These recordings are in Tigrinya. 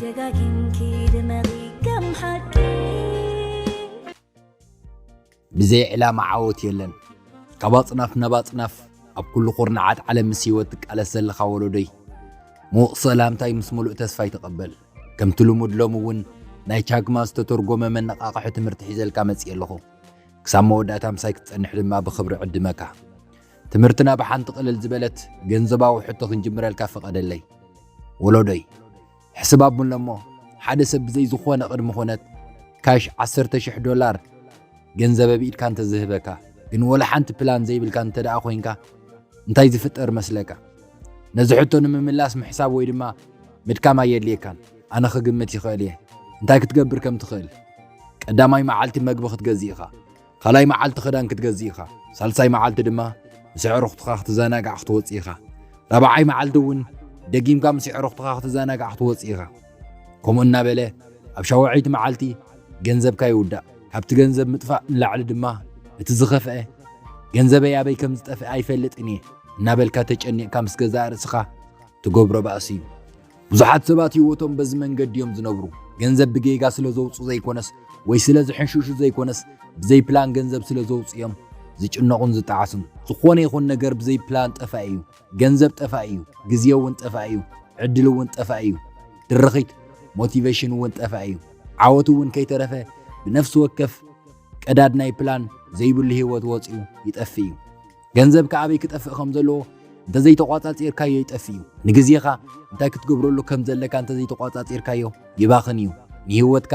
ደጋጊምኪ ድመቒ ከም ሓቂ። ብዘይ ዕላማ ዓወት የለን። ካብ ኣጽናፍ ናብ ኣጽናፍ ኣብ ኩሉ ኩርናዓት ዓለም ምስ ህይወት ትቃለስ ዘለኻ ወለዶይ፣ ምዉቕ ሰላምታይ ምስ ምሉእ ተስፋ ይተቐበል። ከምቲ ልሙድ ሎሚ እውን ናይ ቻክማ ዝተተርጎመ መነቓቕሒ ትምህርቲ ሒዘልካ መጺእ ኣለኹ። ክሳብ መወዳእታ ምሳይ ክትጸንሕ ድማ ብኽብሪ ዕድመካ። ትምህርትና ብሓንቲ ቅልል ዝበለት ገንዘባዊ ሕቶ ክንጅምረልካ ፍቐደለይ። ወለዶይ፣ ሕስብ ኣብሎ እሞ፣ ሓደ ሰብ ብዘይ ዝኾነ ቅድሚ ኩነት ካሽ ዓሰርተ ሽሕ ዶላር ገንዘብ ኣብ ኢድካ እንተዝህበካ፣ ግን ወላ ሓንቲ ፕላን ዘይብልካ እንተ ደኣ ኮይንካ፣ እንታይ ዝፍጠር መስለካ? ነዚ ሕቶ ንምምላስ ምሕሳብ ወይ ድማ ምድካም ኣየድልየካን። ኣነ ክግምት ይኽእል እየ እንታይ ክትገብር ከም ትኽእል። ቀዳማይ መዓልቲ መግቢ ክትገዝእ ኢኻ። ካልኣይ መዓልቲ ክዳን ክትገዝእ ኢኻ። ሳልሳይ መዓልቲ ድማ ምስ ኣዕሩኽትኻ ክትዘናጋዕ ክትወጽእ ኢኻ። ራብዓይ መዓልቲ እውን ደጊምካ ምስ ኣዕሩኽትኻ ክትዘናጋዕ ክትወጽእ ኢኻ። ከምኡ እናበለ ኣብ ሻውዐይቲ መዓልቲ ገንዘብካ ይውዳእ። ካብቲ ገንዘብ ምጥፋእ ንላዕሊ ድማ እቲ ዝኸፍአ፣ ገንዘበይ ኣበይ ከም ዝጠፍአ ኣይፈልጥን እየ እናበልካ ተጨኒቕካ ምስ ገዛእ ርእስኻ ትገብሮ ባእሲ እዩ። ብዙሓት ሰባት ህይወቶም በዚ መንገዲ እዮም ዝነብሩ። ገንዘብ ብጌጋ ስለ ዘውፁ ዘይኮነስ ወይ ስለ ዝሕንሽሹ ዘይኮነስ፣ ብዘይ ፕላን ገንዘብ ስለ ዘውፁ እዮም ዝጭነቑን ዝጠዓሱን። ዝኾነ ይኹን ነገር ብዘይ ፕላን ጠፋኢ እዩ። ገንዘብ ጠፋኢ እዩ። ግዜ እውን ጠፋኢ እዩ። ዕድል እውን ጠፋኢ እዩ። ድርኺት፣ ሞቲቬሽን እውን ጠፋኢ እዩ። ዓወት እውን ከይተረፈ ብነፍሲ ወከፍ ቀዳድ ናይ ፕላን ዘይብሉ ህይወት ወፂኡ ይጠፍእ እዩ። ገንዘብ ከኣበይ ክጠፍእ ከም ዘለዎ እንተዘይተቋጻጺርካዮ ይጠፍእ እዩ። ንግዜኻ እንታይ ክትገብረሉ ከም ዘለካ እንተዘይተቋጻጺርካዮ ይባኽን እዩ። ንህይወትካ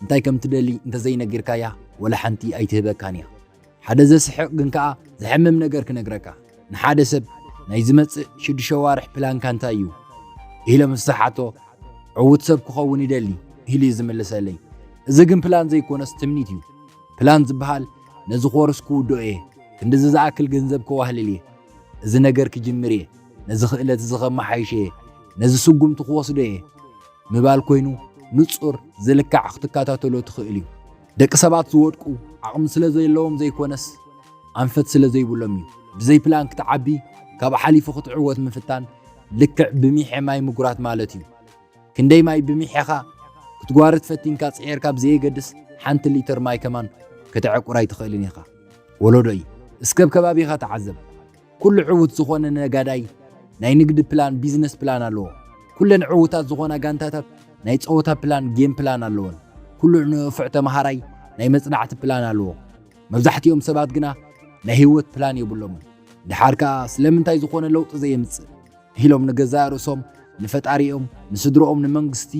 እንታይ ከም ትደሊ እንተዘይነጊርካያ ወላ ሓንቲ ኣይትህበካን እያ። ሓደ ዘስሕቕ ግን ከኣ ዘሕምም ነገር ክነግረካ። ንሓደ ሰብ ናይ ዝመጽእ ሽዱሽተ ኣዋርሕ ፕላንካ እንታይ እዩ ኢለ ምስ ዝሓቶ፣ ዕዉት ሰብ ክኸውን ይደሊ ኢሉ እዩ ዝምልሰለይ። እዚ ግን ፕላን ዘይኮነስ ትምኒት እዩ። ፕላን ዝበሃል ነዚ ኮርስ ክውድኦ እየ፣ ክንድዚ ዝኣክል ገንዘብ ከዋህልል እየ፣ እዚ ነገር ክጅምር እየ፣ ነዚ ክእለት እዚ ከመሓይሽ እየ፣ ነዚ ስጉምቲ ክወስዶ እየ ምባል ኮይኑ ንጹር ዝልካዕ ክትከታተሎ ትኽእል እዩ። ደቂ ሰባት ዝወድቁ ዓቕሚ ስለ ዘለዎም ዘይኮነስ ኣንፈት ስለ ዘይብሎም እዩ። ብዘይ ፕላን ክትዓቢ ካብ ሓሊፉ ክትዕወት ምፍታን ልክዕ ብሚሐ ማይ ምጉራት ማለት እዩ። ክንደይ ማይ ብሚሐኻ ክትጓርት ፈቲንካ ጽዒርካ ብዘየገድስ ሓንቲ ሊትር ማይ ከማን ከተዕቁር ኣይትኽእልን ኢኻ። ወለዶይ እስከ ኣብ ከባቢኻ ተዓዘብ። ኩሉ ዕዉት ዝኾነ ነጋዳይ ናይ ንግዲ ፕላን ቢዝነስ ፕላን ኣለዎ። ኩለን ዕዉታት ዝኾና ጋንታታት ናይ ጸወታ ፕላን ጌም ፕላን ኣለወን። ኩሉ ንፉዕ ተመሃራይ ናይ መጽናዕቲ ፕላን ኣለዎ። መብዛሕትኦም ሰባት ግና ናይ ህይወት ፕላን የብሎምን። ድሓር ከኣ ስለምንታይ ዝኾነ ለውጢ ዘየምጽእ ኢሎም ንገዛእ ርእሶም፣ ንፈጣሪኦም፣ ንስድርኦም፣ ንመንግስቲ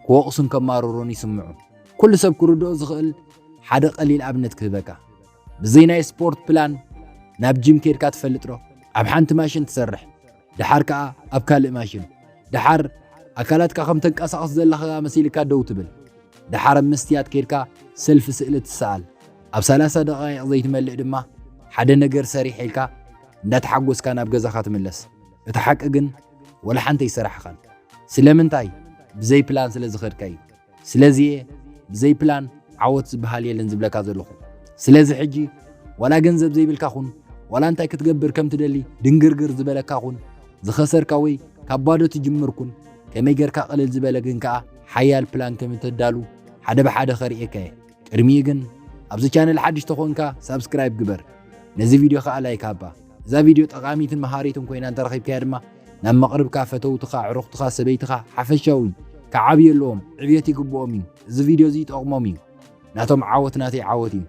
ክወቕሱን ከማርሩን ይስምዑ። ኩሉ ሰብ ክርድኦ ዝኽእል ሓደ ቀሊል ኣብነት ክህበካ። ብዘይ ናይ ስፖርት ፕላን ናብ ጂም ኬድካ ትፈልጥ ዶ? ኣብ ሓንቲ ማሽን ትሰርሕ፣ ደሓር ከኣ ኣብ ካልእ ማሽን፣ ደሓር ኣካላትካ ከም ተንቀሳቕስ ዘለኻ መሲልካ ደው ትብል። ደሓር ኣብ መስትያት ኬድካ ሰልፊ ስእሊ ትሰኣል። ኣብ ሰላሳ ደቓይቕ ዘይትመልእ ድማ ሓደ ነገር ሰሪሐ ኢልካ እንዳተሓጎስካ ናብ ገዛኻ ትምለስ። እቲ ሓቂ ግን ወላ ሓንቲ ኣይሰራሕኻን። ስለምንታይ? ብዘይ ፕላን ስለ ዝኸድካ እዩ። ስለዚ እየ ብዘይ ፕላን ዓወት ዝበሃል የለን ዝብለካ ዘለኹ። ስለዚ ሕጂ ዋላ ገንዘብ ዘይብልካ ኹን፣ ዋላ እንታይ ክትገብር ከም ትደሊ ድንግርግር ዝበለካ ኹን፣ ዝኸሰርካ ወይ ካብ ባዶ ትጅምር ኩን፣ ከመይ ጌርካ ቅልል ዝበለ ግን ከኣ ሓያል ፕላን ከም እተዳሉ ሓደ ብሓደ ከርእየካ እየ። ቅድሚኡ ግን ኣብዚ ቻነል ሓድሽ ተኾንካ ሳብስክራይብ ግበር። ነዚ ቪድዮ ከኣ ላይክ ሃባ። እዛ ቪድዮ ጠቓሚትን መሃሪትን ኮይና እንተረኺብካያ ድማ ናብ መቕርብካ፣ ፈተውትኻ፣ ኣዕሩኽትኻ፣ ሰበይትኻ፣ ሓፈሻዊ ክዓብዩ ኣለዎም። ዕብየት ይግብኦም እዩ። እዚ ቪድዮ እዚ ይጠቕሞም እዩ። ናቶም ዓወት ናተይ ዓወት እዩ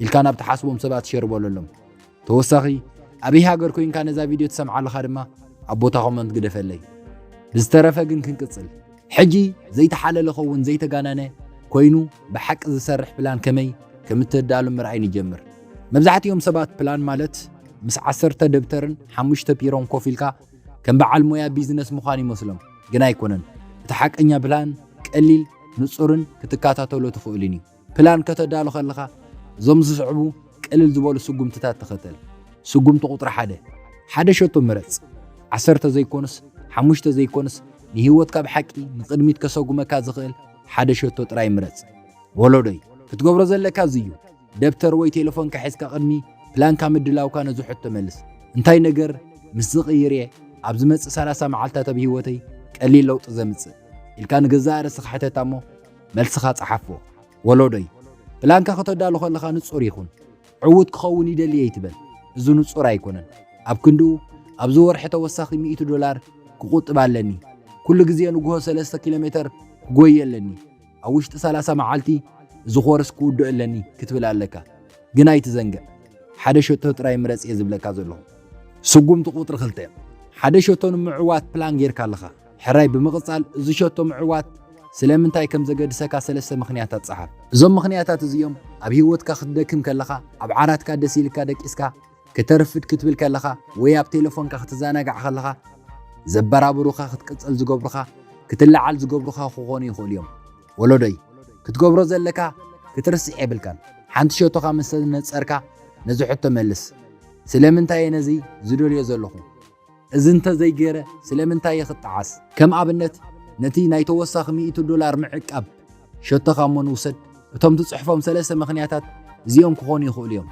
ኢልካ ናብ ትሓስቦም ሰባት ሸር በለሎም። ተወሳኺ ኣበይ ሃገር ኮይንካ ነዛ ቪድዮ ትሰምዓ ኣለኻ ድማ ኣብ ቦታ ኮመንት ግደፈለይ። ብዝተረፈ ግን ክንቅጽል። ሕጂ ዘይተሓለለ ኸውን ዘይተጋነነ ኮይኑ ብሓቂ ዝሰርሕ ፕላን ከመይ ከም እተዳሉ ምርኣይ ንጀምር። መብዛሕትኦም ሰባት ፕላን ማለት ምስ ዓሰርተ ደብተርን ሓሙሽተ ፒሮን ኮፍ ኢልካ ከም በዓል ሞያ ቢዝነስ ምዃን ይመስሎም፣ ግን ኣይኮነን። እቲ ሓቀኛ ፕላን ቀሊል፣ ንጹርን ክትከታተሎ ትኽእልን እዩ። ፕላን ከተዳሉ ከለኻ እዞም ዝስዕቡ ቅልል ዝበሉ ስጉምትታት ተኸተል። ስጉምቲ ቁጽሪ ሓደ፣ ሓደ ሸቶ ምረጽ። ዓሰርተ ዘይኮንስ፣ ሓሙሽተ ዘይኮንስ፣ ንህይወትካ ብሓቂ ንቕድሚት ከሰጉመካ ዝኽእል ሓደ ሸቶ ጥራይ ምረጽ። ወለዶይ፣ ክትገብሮ ዘለካ እዚ እዩ። ደብተር ወይ ቴሌፎንካ ሒዝካ ቅድሚ ፕላንካ ምድላውካ ነዚ ሕቶ መልስ። እንታይ ነገር ምስ ዝቕይር እየ ኣብ ዝመጽእ ሰላሳ መዓልታት ኣብ ህይወተይ ቀሊል ለውጢ ዘምጽእ? ኢልካ ንገዛእ ርእስኻ ሕተታ እሞ መልስኻ ጸሓፎ። ወሎዶይ፣ ፕላንካ ከተዳሉ ከለኻ ንጹር ይኹን። ዕዉት ክኸውን ይደሊ እየ ኣይትበል። እዚ ንጹር ኣይኮነን። ኣብ ክንድኡ፣ ኣብዚ ወርሒ ተወሳኺ ሚእቲ ዶላር ክቑጥብ ኣለኒ። ኩሉ ግዜ ንግሆ ሰለስተ ኪሎ ሜተር ክጎይ ኣለኒ። ኣብ ውሽጢ ሰላሳ መዓልቲ እዚ ኮርስ ክውድኦ ኣለኒ ክትብል ኣለካ። ግን ኣይትዘንግዕ፣ ሓደ ሸቶ ጥራይ ምረጽ እየ ዝብለካ ዘለኹ። ስጉምቲ ቁጽሪ ክልተ፣ ሓደ ሸቶ ንምዕዋት ፕላን ጌርካ ኣለኻ። ሕራይ ብምቕጻል፣ እዚ ሸቶ ምዕዋት ስለምንታይ ከም ዘገድሰካ ሰለስተ ምኽንያታት ጸሓፍ። እዞም ምኽንያታት እዚኦም ኣብ ህይወትካ ክትደክም ከለኻ፣ ኣብ ዓራትካ ደስ ኢልካ ደቂስካ፣ ከተርፍድ ክትብል ከለኻ፣ ወይ ኣብ ቴሌፎንካ ክትዘናጋዕ ከለኻ፣ ዘበራብሩኻ ክትቅጽል ዝገብሩኻ፣ ክትለዓል ዝገብሩኻ ክኾኑ ይኽእሉ እዮም። ወለዶይ፣ ክትገብሮ ዘለካ ክትርስዕ የብልካን። ሓንቲ ሸቶኻ ምስ ነጸርካ፣ ነዚ ሕቶ መልስ፣ ስለምንታይ እየ ነዚ ዝደልዮ ዘለኹ? እዚ እንተ ዘይገይረ ስለምንታይ እየ ክጠዓስ? ከም ኣብነት፣ ነቲ ናይ ተወሳኺ ሚእቲ ዶላር ምዕቃብ ሸቶኻ እሞ ንውሰድ። እቶም ትጽሕፎም ሰለስተ ምኽንያታት እዚኦም ክኾኑ ይኽእሉ እዮም።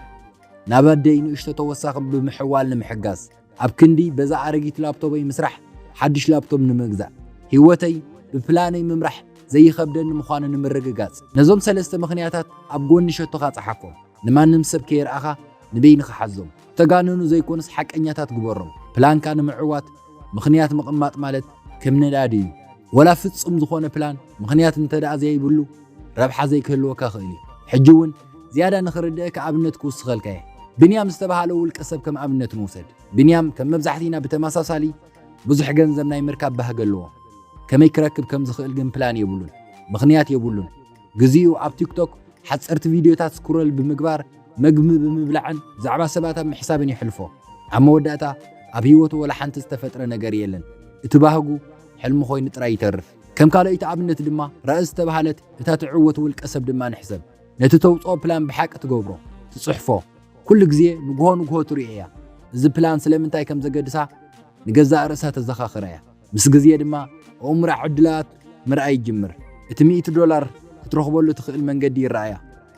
ናብ ኣደይ ንእሽቶ ተወሳኺ ብምሕዋል ንምሕጋዝ። ኣብ ክንዲ በዛ ኣረጊት ላፕቶበይ ምስራሕ፣ ሓድሽ ላፕቶፕ ንምግዛእ። ህይወተይ ብፕላነይ ምምራሕ ዘይኸብደኒ ምዃኑ ንምርግጋጽ። ነዞም ሰለስተ ምኽንያታት ኣብ ጎኒ ሸቶኻ ጸሓፎም። ንማንም ሰብ ከየርኣኻ ንበይንኻ ሓዞም። ተጋነኑ ዘይኮኑስ ሓቀኛታት ግበሮም። ፕላንካ ንምዕዋት ምኽንያት ምቕማጥ ማለት ከም ነዳዲ እዩ። ወላ ፍጹም ዝኾነ ፕላን ምኽንያት እንተ ደኣ ዘይብሉ ረብሓ ዘይክህልወካ ክእል እዩ። ሕጂ እውን ዝያዳ ንኽርድእካ ኣብነት ክውስኸልካ እየ። ብንያም ዝተባህለ ውልቀ ሰብ ከም ኣብነት ንውሰድ። ብንያም ከም መብዛሕቲና ብተመሳሳሊ ብዙሕ ገንዘብ ናይ ምርካብ ባህጊ ኣለዎ። ከመይ ክረክብ ከም ዝኽእል ግን ፕላን የብሉን። ምኽንያት የብሉን። ግዜኡ ኣብ ቲክቶክ ሓጸርቲ ቪድዮታት ስክሮል ብምግባር፣ መግቢ ብምብላዕን ብዛዕባ ሰባት ኣብ ምሕሳብን የሕልፎ። ኣብ መወዳእታ ኣብ ህይወቱ ወላ ሓንቲ ዝተፈጥረ ነገር የለን። እቲ ባህጉ ሕልሚ ኮይኑ ጥራይ ይተርፍ። ከም ካልኦይቲ ኣብነት ድማ ራእሲ ዝተባህለት እታ ትዕወት ውልቀ ሰብ ድማ ንሕሰብ። ነቲ ተውጽኦ ፕላን ብሓቂ ትገብሮ፣ ትጽሕፎ። ኩሉ ግዜ ንግሆ ንግሆ ትርእዮ እያ። እዚ ፕላን ስለምንታይ ከም ዘገድሳ ንገዛእ ርእሳ ተዘኻኽራ እያ። ምስ ግዜ ድማ ኣእምሮኣ ዕድላት ምርኣይ ይጅምር። እቲ ሚእቲ ዶላር ክትረኽበሉ ትኽእል መንገዲ ይረኣያ።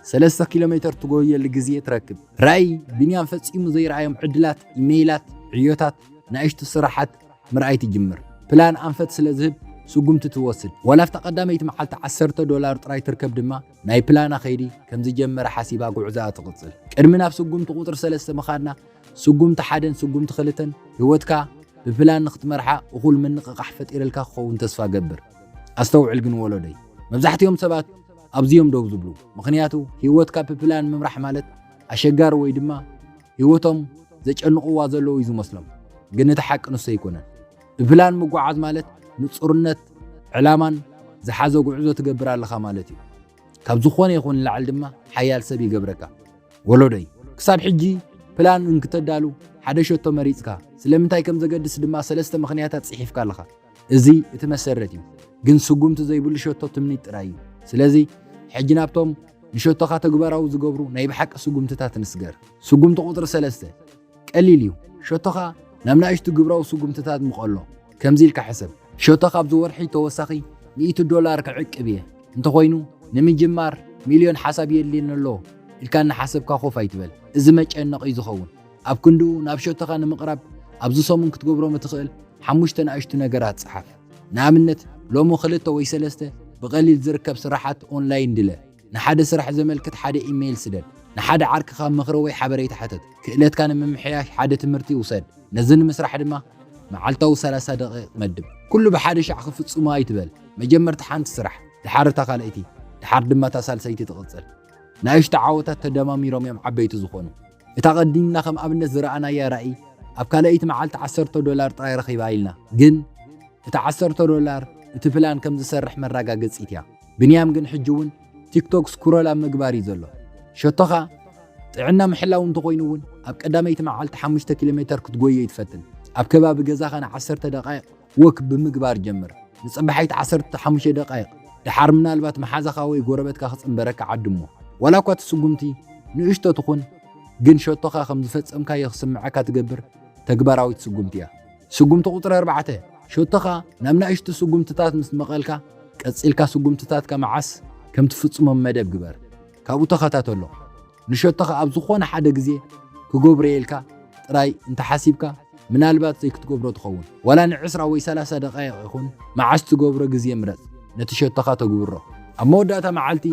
ሰለስተ ኪሎ ሜተር ትጎየሉ ግዜ ትረክብ። ራእይ ብንያም ፈጺሙ ዘይረኣዮም ዕድላት፣ ኢሜይላት፣ ዕዮታት፣ ንኣሽቱ ስራሓት ምርኣይ ትጅምር። ፕላን ኣንፈት ስለ ዝህብ ስጉምቲ ትወስድ። ዋላ ኣብታ ቀዳመይቲ መዓልቲ ዓሰርተ ዶላር ጥራይ ትርከብ ድማ ናይ ፕላና ከይዲ ከም ዝጀመረ ሓሲባ ጉዕዞኣ ትቕጽል። ቅድሚ ናብ ስጉምቲ ቁጽሪ ሰለስተ ምኻድና ስጉምቲ ሓደን ስጉምቲ ክልተን ህይወትካ ብፕላን ንኽትመርሓ እኹል ምንቕቓሕ ፈጢርልካ ክኸውን ተስፋ ገብር። ኣስተውዕል ግን ወለዶይ፣ መብዛሕትኦም ሰባት ኣብዚኦም ደው ዝብሉ። ምኽንያቱ ህይወትካ ብፕላን ምምራሕ ማለት ኣሸጋሪ ወይ ድማ ህይወቶም ዘጨንቕዋ ዘለዉ እዩ ዝመስሎም። ግን እቲ ሓቂ ንሱ ኣይኮነን። ብፕላን ምጓዓዝ ማለት ንጹርነት ዕላማን ዝሓዘ ጉዕዞ ትገብር ኣለኻ ማለት እዩ። ካብ ዝኾነ ይኹን ንላዕሊ ድማ ሓያል ሰብ ይገብረካ። ወለዶይ፣ ክሳብ ሕጂ ፕላን እንክተዳሉ ሓደ ሸቶ መሪጽካ፣ ስለምንታይ ከም ዘገድስ ድማ ሰለስተ ምኽንያታት ጽሒፍካ ኣለኻ። እዚ እቲ መሰረት እዩ። ግን ስጉምቲ ዘይብሉ ሸቶ ትምኒት ጥራይ እዩ። ስለዚ ሕጂ ናብቶም ንሸቶኻ ተግባራዊ ዝገብሩ ናይ ብሓቂ ስጉምትታት ንስገር። ስጉምቲ ቁጽሪ ሰለስተ ቀሊል እዩ። ሸቶኻ ናብ ንኣሽቱ ግብራዊ ስጉምትታት ምቐሎ። ከምዚ ኢልካ ሕሰብ። ሸቶኻ ኣብዚ ወርሒ ተወሳኺ ሚእቲ ዶላር ክዕቅብ እየ። እንተኾይኑ ንምጅማር ሚልዮን ሓሳብ የድልየኒ ኣሎ ኢልካ እናሓሰብካ ኮፍ ኣይትበል። እዚ መጨነቒ እዩ ዝኸውን። ኣብ ክንድኡ ናብ ሸቶኻ ንምቕራብ ኣብዚ ሰሙን ክትገብሮም እትኽእል ሓሙሽተ ንኣሽቱ ነገራት ጸሓፍ። ንኣብነት ሎሚ ክልተ ወይ ሰለስተ ብቐሊል ዝርከብ ስራሓት ኦንላይን ድለ። ንሓደ ስራሕ ዘመልክት ሓደ ኢሜይል ስደድ። ንሓደ ዓርክኻ ምኽሪ ወይ ሓበሬታ ሕተት። ክእለትካ ንምምሕያሽ ሓደ ትምህርቲ ውሰድ። ነዚ ንምስራሕ ድማ መዓልታዊ ሰላሳ ደቂቕ መድብ። ኩሉ ብሓደ ሻዕ ክፍጽሞ ኣይትበል። መጀመርታ ሓንቲ ስራሕ፣ ድሓር እታ ካልኣይቲ፣ ድሓር ድማ እታ ሳልሰይቲ ትቕጽል። ንኣሽቱ ዓወታት ተደማሚሮም እዮም ዓበይቲ ዝኾኑ። እታ ቀዲምና ከም ኣብነት ዝረኣናያ ራእይ ኣብ ካልኣይቲ መዓልቲ ዓሰርተ ዶላር ጥራይ ረኺባ ኢልና። ግን እታ ዓሰርተ ዶላር እቲ ፕላን ከም ዝሰርሕ መረጋገጺት እያ። ብንያም ግን ሕጂ እውን ቲክቶክ ስክሮል ኣብ ምግባር እዩ ዘሎ። ሸቶኻ ጥዕና ምሕላው እንተኾይኑ እውን ኣብ ቀዳመይቲ መዓልቲ ሓሙሽተ ኪሎ ሜተር ክትጎዮ ይትፈትን። ኣብ ከባቢ ገዛኻ ንዓሰርተ ደቃይቕ ወክ ብምግባር ጀምር። ንጽባሓይቲ ዓሰርተ ሓሙሽተ ደቃይቕ። ድሓር ምናልባት መሓዛኻ ወይ ጎረበትካ ክጽንበረካ ዓድሞ። ዋላ እኳ እቲ ስጉምቲ ንእሽቶ ትኹን፣ ግን ሸቶኻ ከም ዝፈጸምካዮ ክስምዓካ ትገብር ተግባራዊት ስጉምቲ እያ። ስጉምቲ ቁጽሪ ኣርባዕተ፣ ሸቶኻ ናብ ንኣሽቱ ስጉምትታት ምስ መቐልካ፣ ቀጺልካ ስጉምትታትካ መዓስ ከም ትፍጽሞም መደብ ግበር። ካብኡ ተኸታተሎ። ንሸቶኻ ኣብ ዝኾነ ሓደ ግዜ ክገብሮ እየ ኢልካ ጥራይ እንተሓሲብካ፣ ምናልባት ዘይክትገብሮ ትኸውን። ዋላ ንዕስራ ወይ ሰላሳ ደቃይቕ ይኹን፣ መዓስ ትገብሮ ግዜ ምረጽ። ነቲ ሸቶኻ ተግብሮ። ኣብ መወዳእታ መዓልቲ፣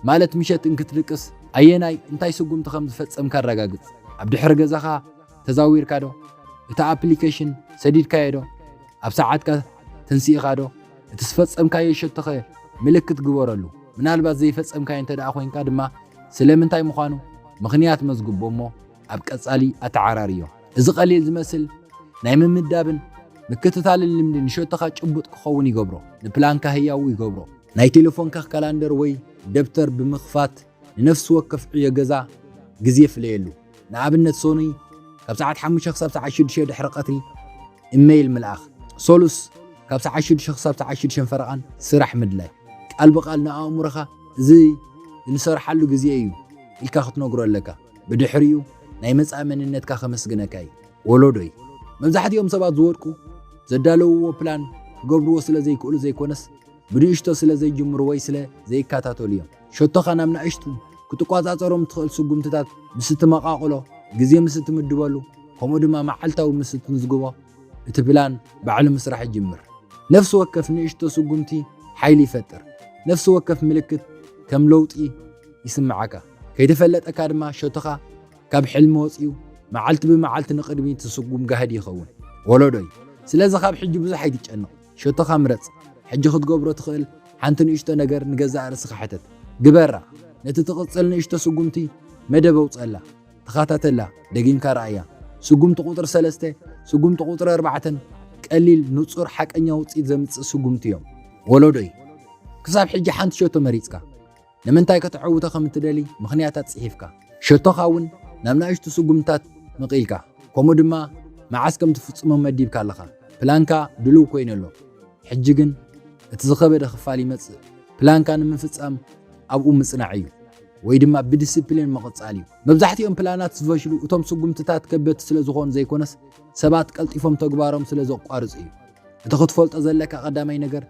ማለት ምሸት እንክትድቅስ፣ ኣየናይ እንታይ ስጉምቲ ከም ዝፈጸምካ ኣረጋግጽ። ኣብ ድሕሪ ገዛኻ ተዛዊርካ ዶ? እቲ ኣፕሊኬሽን ሰዲድካዮ ዶ? ኣብ ሰዓትካ ተንሲእኻ ዶ? እቲ ዝፈጸምካዮ ሸቶኸ ምልክት ግበረሉ። ምናልባት ዘይፈጸምካዮ እንተ ደኣ ኮይንካ ድማ፣ ስለምንታይ ምዃኑ ምኽንያት መዝግቦ እሞ ኣብ ቀጻሊ ኣተዓራርዮ። እዚ ቀሊል ዝመስል ናይ ምምዳብን ምክትታልን ልምዲ ንሸቶኻ ጭቡጥ ክኸውን ይገብሮ፣ ንፕላንካ ህያው ይገብሮ። ናይ ቴሌፎንካ ካላንደር ወይ ደብተር ብምኽፋት ንነፍሲ ወከፍ ዕዮ ገዛ ግዜ ፍለየሉ። ንኣብነት ሶኑይ ካብ ሰዓት ሓሙሽተ ክሳብ ሰዓት ሽዱሽተ ድሕሪ ቀትሪ ኢሜይል ምልኣኽ። ሶሉስ ካብ ሰዓት ሽዱሽተ ክሳብ ሰዓት ሽዱሽተ ፈረቓን ስራሕ ምድላይ። ቃል ብቓል ንኣእምሮኻ እዚ እንሰርሓሉ ግዜ እዩ ኢልካ ክትነግሮ ኣለካ። ብድሕሪኡ ናይ መጻኢ መንነትካ ከመስግነካ እዩ። ወለዶይ፣ መብዛሕትኦም ሰባት ዝወድቁ ዘዳለውዎ ፕላን ክገብርዎ ስለ ዘይክእሉ ዘይኮነስ ብንእሽቶ ስለ ዘይጅምሩ ወይ ስለ ዘይከታተሉ እዮም። ሸቶኻ ናብ ንኣሽቱ ክትቆጻጸሮም ትኽእል ስጉምትታት ምስ እትመቓቕሎ፣ ግዜ ምስ እትምድበሉ፣ ከምኡ ድማ መዓልታዊ ምስ እትምዝግቦ፣ እቲ ፕላን ባዕሉ ምስራሕ ይጅምር። ነፍሲ ወከፍ ንእሽቶ ስጉምቲ ሓይሊ ይፈጥር። ነፍሲ ወከፍ ምልክት ከም ለውጢ ይስምዓካ። ከይተፈለጠካ ድማ ሸቶኻ ካብ ሕልሚ ወጺኡ መዓልቲ ብመዓልቲ ንቕድሚት ዝስጉም ጋህዲ ይኸውን። ወለዶይ፣ ስለዚ ካብ ሕጂ ብዙሕ ኣይትጨነቕ። ሸቶኻ ምረጽ። ሕጂ ክትገብሮ ትኽእል ሓንቲ ንእሽቶ ነገር ንገዛእ ርእስኻ ሕተት። ግበራ። ነቲ ትቕጽል ንእሽቶ ስጉምቲ መደብ ኣውጽኣላ። ተኸታተላ። ደጊምካ ረኣያ። ስጉምቲ ቁጽሪ ሰለስተ፣ ስጉምቲ ቁጽሪ ኣርባዕተን ቀሊል፣ ንጹር፣ ሓቀኛ ውጽኢት ዘምጽእ ስጉምቲ እዮም። ወለዶይ፣ ክሳብ ሕጂ ሓንቲ ሸቶ መሪጽካ። ንምንታይ ከተዐውቶ ከም እትደሊ ምኽንያታት ጽሒፍካ። ሸቶኻ እውን ናብ ንኣሽቱ ስጉምትታት መቒልካ። ከምኡ ድማ መዓስ ከም ትፍጽሞ መዲብካ ኣለኻ። ፕላንካ ድሉው ኮይኑ ኣሎ። ሕጂ ግን እቲ ዝኸበደ ክፋል ይመጽእ። ፕላንካ ንምፍጻም ኣብኡ ምጽናዕ እዩ። ወይ ድማ ብዲስፕሊን ምቕጻል እዩ። መብዛሕትኦም ፕላናት ዝፈሽሉ እቶም ስጉምትታት ከበድቲ ስለ ዝኾኑ ዘይኮነስ፣ ሰባት ቀልጢፎም ተግባሮም ስለ ዘቋርጹ እዩ። እቲ ክትፈልጦ ዘለካ ቀዳማይ ነገር፣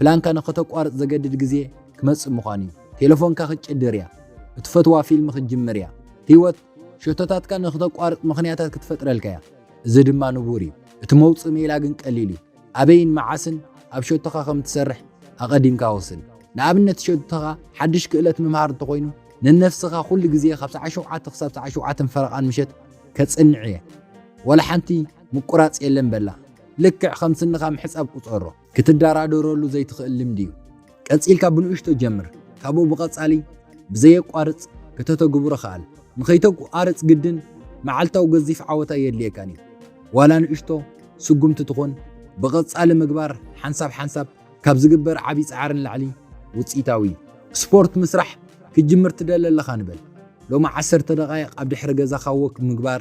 ፕላንካ ንኸተቋርጽ ዘገድድ ግዜ ክመጽእ ምዃኑ እዩ። ቴሌፎንካ ክትጭድር እያ። እትፈትዋ ፊልም ክትጅምር እያ። ህይወት ሸቶታትካ ንኽተቋርጽ ምኽንያታት ክትፈጥረልካ እያ። እዚ ድማ ንቡር እዩ። እቲ መውጽኢ ሜላ ግን ቀሊል እዩ። ኣበይን መዓስን ኣብ ሸቶኻ ከም ትሰርሕ ኣቐዲምካ ወስን። ንኣብነት፣ ሸቶኻ ሓድሽ ክእለት ምምሃር እንተኾይኑ፣ ንነፍስኻ ኩሉ ግዜ ካብ ሰዓት ሸውዓተ ክሳብ ሰዓት ሸውዓተ ፈረቓን ምሸት ከጽንዕ እየ። ዋላ ሓንቲ ምቁራጽ የለን በላ። ልክዕ ከም ስንኻ ምሕጻብ ቁጸሮ። ክትደራደረሉ ዘይትኽእል ልምዲ እዩ። ቀጺልካ ብንእሽቶ ጀምር። ካብኡ ብቐጻሊ ብዘየቋርጽ ከተተግብሮ ከኣል። ንኸይተቋርጽ ግድን መዓልታዊ ገዚፍ ዓወት ኣየድልየካን እዩ። ዋላ ንእሽቶ ስጉምቲ ትኹን፣ ብቐጻሊ ምግባር ሓንሳብ ሓንሳብ ካብ ዝግበር ዓቢ ጻዕሪ ንላዕሊ ውጽኢታዊ እዩ። ስፖርት ምስራሕ ክትጅምር ትደሊ ኣለኻ ንበል። ሎሚ ዓሰርተ ደቓይቕ ኣብ ድሕሪ ገዛኻ ወክ ምግባር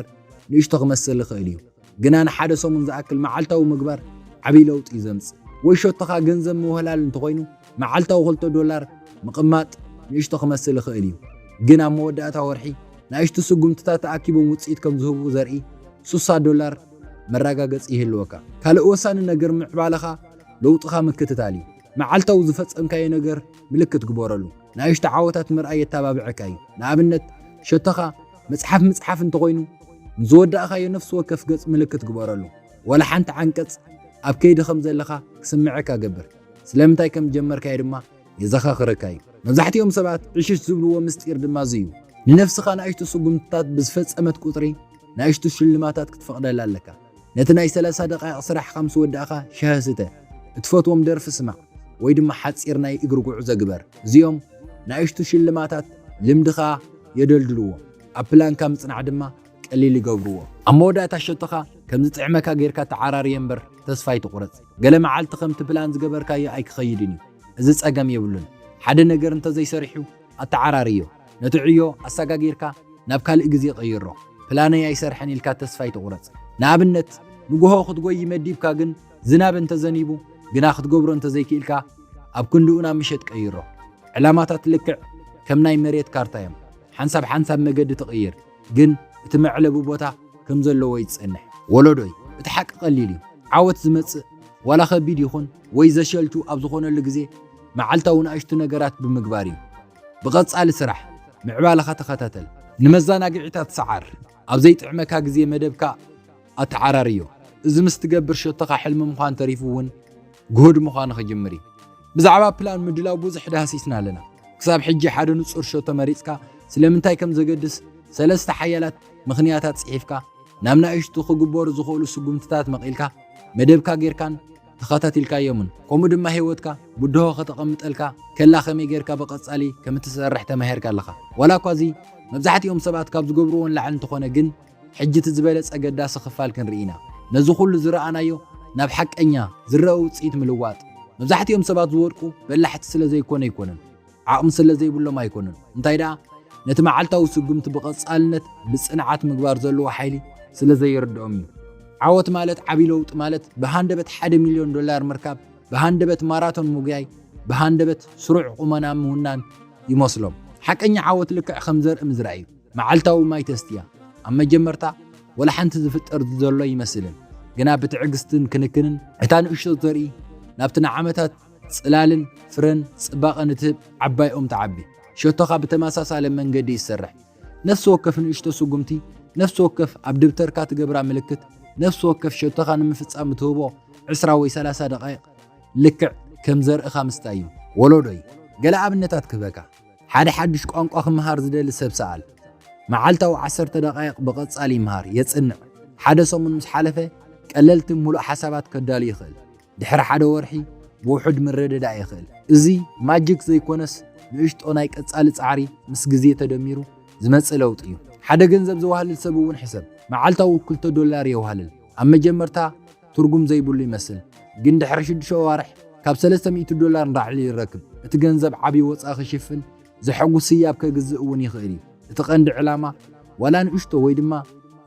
ንእሽቶ ክመስል ይኽእል እዩ። ግና ንሓደ ሰሙን ዝኣክል መዓልታዊ ምግባር ዓብዪ ለውጢ እዩ ዘምጽእ። ወይ ሸቶኻ ገንዘብ ምውህላል እንተኾይኑ፣ መዓልታዊ ክልተ ዶላር ምቕማጥ ንእሽቶ ክመስል ይኽእል እዩ። ግን ኣብ መወዳእታ ወርሒ፣ ንኣሽቱ ስጉምትታት ተኣኪቦም ውጽኢት ከም ዝህቡ ዘርኢ ሱሳ ዶላር መረጋገጺ ይህልወካ። ካልእ ወሳኒ ነገር ምዕባለኻ ለውጥኻ ምክትታል እዩ። መዓልታዊ ዝፈጸምካዮ ነገር ምልክት ግበረሉ። ንኣሽቱ ዓወታት ምርኣይ የተባብዐካ እዩ። ንኣብነት፣ ሸቶኻ መጽሓፍ ምጽሓፍ እንተኾይኑ፣ ንዝወዳእካዮ ነፍሲ ወከፍ ገጽ ምልክት ግበረሉ። ዋላ ሓንቲ ዓንቀጽ ኣብ ከይዲ ከም ዘለኻ ክስምዐካ ገብር። ስለምንታይ ከም ዝጀመርካዮ ድማ የዘኻኽረካ እዩ። መብዛሕትኦም ሰባት ዕሽሽ ዝብልዎ ምስጢር ድማ እዚ እዩ። ንነፍስኻ ንኣሽቱ ስጉምትታት ብዝፈጸመት ቁጽሪ፣ ንኣሽቱ ሽልማታት ክትፈቕደላ ኣለካ። ነቲ ናይ ሰላሳ ደቓይቕ ስራሕኻ ምስ ወዳእካ፣ ሻሂ ስተ፣ እትፈትዎም ደርፊ ስማዕ፣ ወይ ድማ ሓጺር ናይ እግሪ ጉዕዞ ግበር። እዚኦም ንኣሽቱ ሽልማታት ልምድኻ የደልድልዎ፣ ኣብ ፕላንካ ምጽናዕ ድማ ቀሊል ይገብርዎ። ኣብ መወዳእታ፣ ሸቶኻ ከም ዝጥዕመካ ጌርካ ተዓራርዮ እምበር፣ ተስፋ ኣይትቑረጽ። ገለ መዓልቲ ከምቲ ፕላን ዝገበርካዮ ኣይክኸይድን እዩ። እዚ ጸገም የብሉን። ሓደ ነገር እንተዘይሰሪሑ፣ ኣተዓራርዮ። ነቲ ዕዮ ኣሰጋጊርካ ናብ ካልእ ግዜ ቀይሮ። ፕላነይ ኣይሰርሐን ኢልካ ተስፋ ኣይትቑረጽ። ንኣብነት፣ ንግሆ ክትጎዪ መዲብካ ግን ዝናብ እንተዘኒቡ፣ ግና ክትገብሮ እንተዘይክኢልካ፣ ኣብ ክንድኡ ናብ ምሸት ቀይሮ። ዕላማታት ልክዕ ከም ናይ መሬት ካርታ እዮም። ሓንሳብ ሓንሳብ መገዲ ትቕይር፣ ግን እቲ መዕለቢ ቦታ ከም ዘለዎ እዩ ዝጸንሕ። ወለዶይ፣ እቲ ሓቂ ቀሊል እዩ። ዓወት ዝመጽእ፣ ዋላ ከቢድ ይኹን ወይ ዘሸልቱ ኣብ ዝኾነሉ ግዜ፣ መዓልታዊ ንኣሽቱ ነገራት ብምግባር እዩ። ብቐጻሊ ስራሕ፣ ምዕባለኻ ተኸታተል። ንመዘናግዒታት ሰዓር፣ ኣብ ዘይጥዕመካ ግዜ መደብካ ኣተዓራርዮ። እዚ ምስ ትገብር፣ ሸቶኻ ሕልሚ ምዃን ተሪፉ እውን ግሁድ ምዃኑ ክጅምር እዩ። ብዛዕባ ፕላን ምድላው ብዙሕ ዳህሲስና ኣለና። ክሳብ ሕጂ ሓደ ንጹር ሸቶ መሪጽካ፣ ስለምንታይ ከም ዘገድስ ሰለስተ ሓያላት ምኽንያታት ጽሒፍካ፣ ናብ ናእሽቱ ክግበሩ ዝኽእሉ ስጉምትታት መቒልካ፣ መደብካ ጌርካን ተኸታቲልካዮምን፣ ከምኡ ድማ ህይወትካ ብድሆ ከተቐምጠልካ ከላ ከመይ ጌርካ ብቐጻሊ ከም እትሰርሕ ተማሂርካ ኣለኻ። ዋላ እኳ እዚ መብዛሕትኦም ሰባት ካብ ዝገብርዎ ንላዕሊ እንተኾነ፣ ግን ሕጂ እቲ ዝበለጸ ገዳሲ ክፋል ክንርኢ ኢና። ነዚ ኩሉ ዝረኣናዮ ናብ ሓቀኛ ዝረአ ውጽኢት ምልዋጥ። መብዛሕትኦም ሰባት ዝወድቁ በላሕቲ ስለ ዘይኮነ ኣይኮነን፣ ዓቕሚ ስለ ዘይብሎም ኣይኮነን። እንታይ ደኣ፣ ነቲ መዓልታዊ ስጉምቲ ብቐጻልነት ብጽንዓት ምግባር ዘለዎ ሓይሊ ስለ ዘይርድኦም እዩ። ዓወት ማለት ዓቢ ለውጢ ማለት ብሃንደበት ሓደ ሚልዮን ዶላር ምርካብ፣ ብሃንደበት ማራቶን ምጉያይ፣ ብሃንደበት ስሩዕ ቁመና ምውናን ይመስሎም። ሓቀኛ ዓወት ልክዕ ከም ዘርኢ ምዝራእ እዩ። መዓልታዊ ማይ ተስትያ። ኣብ መጀመርታ ወላ ሓንቲ ዝፍጠር ዘሎ ይመስልን፣ ግና ብትዕግስትን ክንክንን እታ ንእሽቶ ዘርኢ ናብቲ ንዓመታት ጽላልን ፍረን ጽባቐን እትህብ ዓባይ ኦም ትዓቢ። ሸቶኻ ብተመሳሳሊ መንገዲ ይሰርሕ። ነፍሲ ወከፍ ንእሽቶ ስጉምቲ፣ ነፍሲ ወከፍ ኣብ ደብተርካ ትገብራ ምልክት፣ ነፍሲ ወከፍ ሸቶኻ ንምፍጻም እትህቦ ዕስራ ወይ ሰላሳ ደቓይቕ ልክዕ ከም ዘርእኻ ምስታይ እዩ። ወለዶይ፣ ገለ ኣብነታት ክህበካ። ሓደ ሓድሽ ቋንቋ ክመሃር ዝደሊ ሰብ ሰኣል። መዓልታዊ ዓሰርተ ደቓይቕ ብቐጻሊ ይመሃር፣ የጽንዕ። ሓደ ሰሙን ምስ ሓለፈ፣ ቀለልቲ ምሉእ ሓሳባት ከዳሉ ይኽእል። ድሕሪ ሓደ ወርሒ፣ ብውሑድ ምርድዳእ ይኽእል። እዚ ማጂክ ዘይኮነስ፣ ንእሽቶ ናይ ቀጻሊ ጻዕሪ ምስ ግዜ ተደሚሩ ዝመጽእ ለውጢ እዩ። ሓደ ገንዘብ ዘዋህልል ሰብ እውን ሕሰብ። መዓልታዊ ክልተ ዶላር የዋህልል። ኣብ መጀመርታ ትርጉም ዘይብሉ ይመስል፣ ግን ድሕሪ ሽዱሽተ ኣዋርሕ ካብ ሰለስተ ሚእቲ ዶላር ንላዕሊ ይረክብ። እቲ ገንዘብ ዓቢ ወጻኢ ክሽፍን ዘሐጉስ ህያብ ከግዝእ እውን ይኽእል እዩ። እቲ ቀንዲ ዕላማ ዋላ ንእሽቶ ወይ ድማ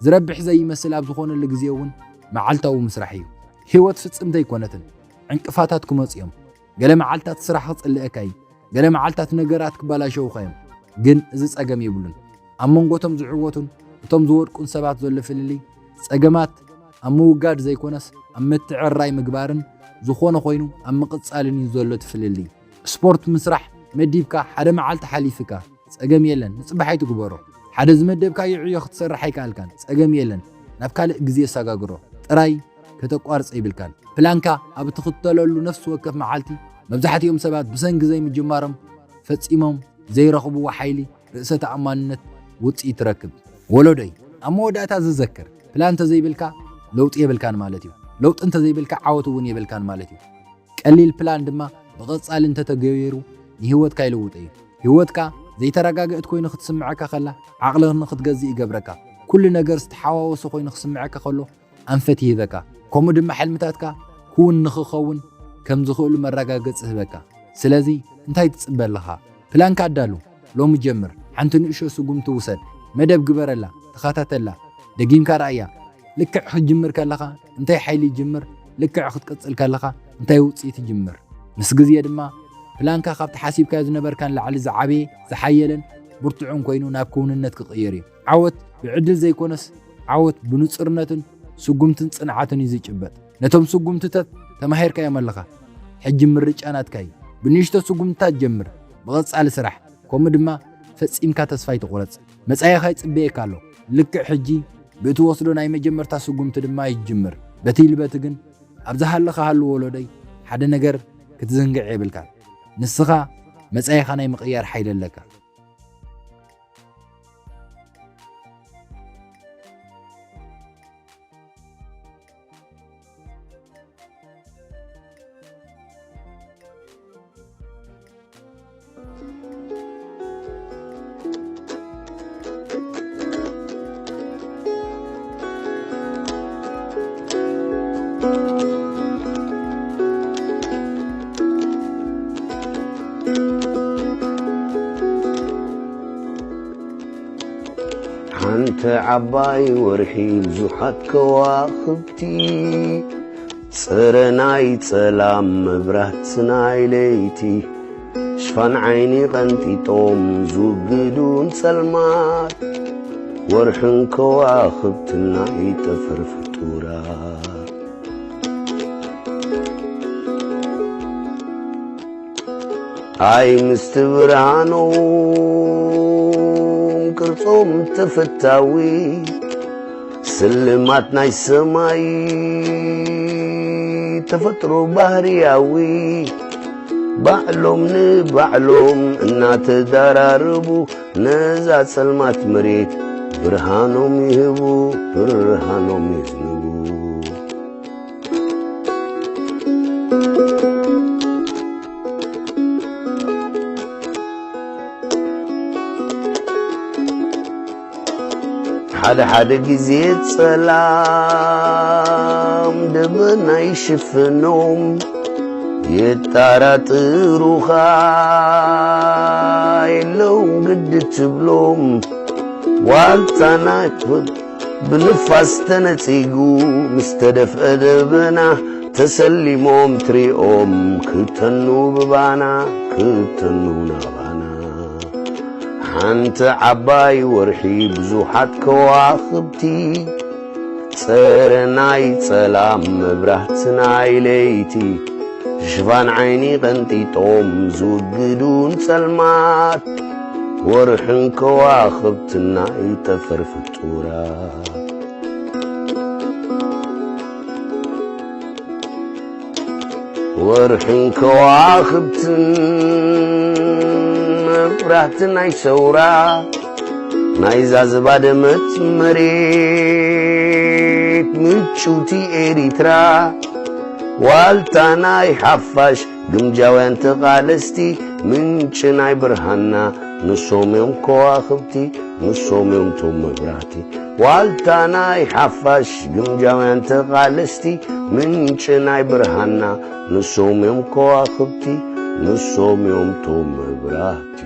ዝረብሕ ዘይመስል ኣብ ዝኾነሉ ግዜ እውን መዓልታዊ ምስራሕ እዩ። ህይወት ፍጽምቲ ኣይኮነትን። ዕንቅፋታት ክመጹ እዮም። ገለ መዓልታት ስራሕ ክጽልአካ እዩ። ገለ መዓልታት ነገራት ክበላሸዉኻ እዮም። ግን እዚ ጸገም የብሉን። ኣብ መንጎ እቶም ዝዕወቱን እቶም ዝወድቁን ሰባት ዘሎ ፍልልይ፣ ጸገማት ኣብ ምውጋድ ዘይኮነስ ኣብ ምትዕርራይ ምግባርን፣ ዝኾነ ኮይኑ ኣብ ምቕጻልን እዩ ዘሎ እቲ ፍልልይ። ስፖርት ምስራሕ መዲብካ ሓደ መዓልቲ ሓሊፍካ፣ ጸገም የለን፣ ንጽባሕ ኣይትግበሮ። ሓደ ዝመደብካዮ ዕዮ ክትሰርሕ ኣይከኣልካን፣ ጸገም የለን፣ ናብ ካልእ ግዜ ኣሰጋግሮ። ጥራይ ከተቋርጾ የብልካን። ፕላንካ ኣብ እትኽተለሉ ነፍሲ ወከፍ መዓልቲ፣ መብዛሕትኦም ሰባት ብሰንኪ ዘይምጅማሮም ፈጺሞም ዘይረኽብዎ ሓይሊ ርእሰ ተኣማንነት ውጽኢት ትረክብ። ወለዶይ፣ ኣብ መወዳእታ ዝዘክር፣ ፕላን እንተዘይብልካ ለውጢ የብልካን ማለት እዩ። ለውጢ እንተዘይብልካ ዓወት እውን የብልካን ማለት እዩ። ቀሊል ፕላን ድማ ብቐጻሊ እንተተገቢሩ ንህይወትካ ይልውጦ እዩ። ህይወትካ ዘይተረጋገእት ኮይኑ ክትስምዐካ ከላ፣ ዓቕልኻ ንኽትገዝእ ይገብረካ። ኩሉ ነገር ዝተሓዋወሰ ኮይኑ ክስምዐካ ከሎ፣ ኣንፈት ይህበካ። ከምኡ ድማ ሕልምታትካ ክውን ንኽኸውን ከም ዝኽእሉ መረጋገጺ ይህበካ። ስለዚ እንታይ ትጽበ ኣለኻ? ፕላንካ ኣዳሉ። ሎሚ ጀምር። ሓንቲ ንእሽቶ ስጉምቲ ውሰድ። መደብ ግበረላ፣ ተኸታተላ፣ ደጊምካ ረኣያ። ልክዕ ክትጅምር ከለኻ እንታይ ሓይሊ ይጅምር፣ ልክዕ ክትቅጽል ከለኻ እንታይ ውጽኢት ይጅምር። ምስ ግዜ ድማ ፕላንካ ካብቲ ሓሲብካዮ ዝነበርካ ንላዕሊ ዝዓበየ፣ ዝሓየለን ብርቱዕን ኮይኑ ናብ ክውንነት ክቕየር እዩ። ዓወት ብዕድል ዘይኮነስ፣ ዓወት ብንጹርነትን ስጉምትን ጽንዓትን እዩ ዝጭበጥ። ነቶም ስጉምትታት ተማሂርካዮም ኣለኻ። ሕጂ ምርጫ ናትካ እዩ። ብንእሽቶ ስጉምትታት ጀምር፣ ብቐጻሊ ስራሕ፣ ከምኡ ድማ ፈጺምካ ተስፋ ኣይትቑረጽ። መጻኢኻ ይጽበየካ ኣሎ። ልክዕ ሕጂ ብእትወስዶ ናይ መጀመርታ ስጉምቲ ድማ ይጅምር። በቲ ይልበቲ ግን፣ ኣብ ዝሃለኻ ሃሉ ወለዶይ፣ ሓደ ነገር ክትዝንግዕ የብልካን። ንስኻ መጻኢኻ ናይ ምቕያር ሓይሊ ኣለካ። ሓንቲ ዓባይ ወርሒ ብዙሓት ከዋኽብቲ፣ ጽረ ናይ ጸላም መብራት ናይ ለይቲ፣ ሽፋን ዓይኒ ቀንጢጦም ዝውግዱ ንጸልማት፣ ወርሕን ከዋኽብትን ናይ ጠፈር ፍጡራት። ኣይ ምስቲ ብርሃኖም ቅርጾም ተፈታዊ፣ ስልማት ናይ ሰማይ ተፈጥሮ ባህርያዊ፣ ባዕሎም ንባዕሎም እናተዳራረቡ ነዛ ጸልማት መሬት ብርሃኖም ይህቡ፣ ብርሃኖም ይህቡ። ሓደ ሓደ ግዜ ጸላም ደበና ይሽፍኖም፣ የጣራጥሩኻ የለውን ግዲ ትብሎም። ዋልታና ብንፋስ ተነጺጉ ምስ ተደፍአ ደበና ተሰሊሞም ትሪኦም ክተኑ ብባና ክተኑ ናባና። ሓንቲ ዓባይ ወርሒ ብዙሓት ከዋኽብቲ፣ ጸረ ናይ ጸላም መብራህቲ ናይ ለይቲ፣ ሽፋን ዓይኒ ቀንጢጦም ዝውግዱን ጸልማት፣ ወርሕን ከዋኽብትን ናይ ጠፈር ፍጡራት። ወርሕን ከዋኽብትን መብራህቲ ናይ ሰውራ፣ ናይዛ ዝባደመት መሬት ምጭውቲ ኤሪትራ፣ ዋልታ ናይ ሓፋሽ ግምጃውያን ተቓለስቲ፣ ምንጪ ናይ ብርሃንና ንሶም እዮም ከዋኽብቲ፣ ንሶም እዮም ቶም መብራህቲ። ዋልታ ናይ ሓፋሽ ግምጃውያን ተቓለስቲ፣ ምንጪ ናይ ብርሃንና ንሶም እዮም ከዋኽብቲ፣ ንሶም እዮም ቶም መብራህቲ።